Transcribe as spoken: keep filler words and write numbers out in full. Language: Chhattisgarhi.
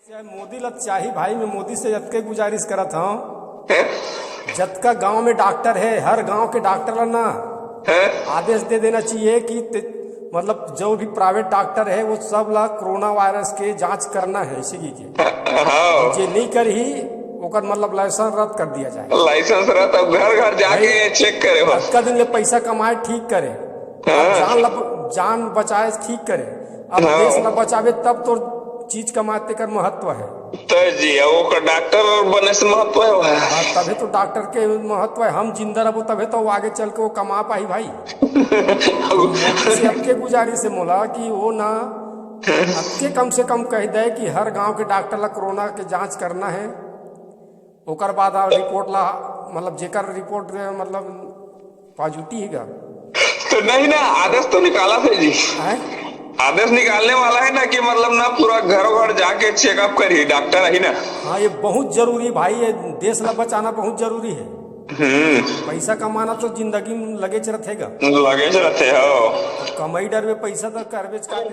मोदी ल चाही भाई, मैं मोदी से जतके गुजारिश करत हूँ, जतका गांव में डॉक्टर है, हर गांव के डॉक्टर ला ना आदेश दे देना चाहिए कि ते, मतलब जो भी प्राइवेट डॉक्टर है वो सब ला कोरोना वायरस के जांच करना है, इसी की के। हाँ। जे नहीं करही ओकर मतलब लाइसेंस रद्द कर दिया जाए। लाइसेंस रहता, घर घर जाके चेक करे बस। अतका दिन ले पैसा कमाए ठीक करे, अब हाँ। जान लब, जान बचाए ठीक करे। अब हाँ। देश ला बचावे तब तोर चीज कमाए तेकर महत्व है। तो जी, अब ओकर डॉक्टर बने से महत्व है वह। हाँ, तभे तो डॉक्टर के महत्व है। हम जिंदा रहबो तभे तो वो आगे चल के वो कमा पाही भाई। से अतके गुजारिश है मोला कि वो ना अतके कम से कम कह दे कि हर गांव के डॉक्टर ला कोरोना के जांच करना है। ओकर बाद आ रिपोर्ट ला, मतलब जेकर रिपोर्ट मतलब पॉजिटिव है का? तो नहीं ना, आदेश तो निकाला थे जी। हैं? आदेश निकालने वाला है ना कि मतलब ना पूरा घरों घर जाके चेकअप करी डॉक्टर, है ना? हाँ, ये बहुत जरूरी भाई, ये देश ला बचाना बहुत जरूरी है। हम्म। पैसा कमाना तो जिंदगी में लगेच रथेगा। लगेच रथे हो। कमाई डर में पैसा तो करबेच कर।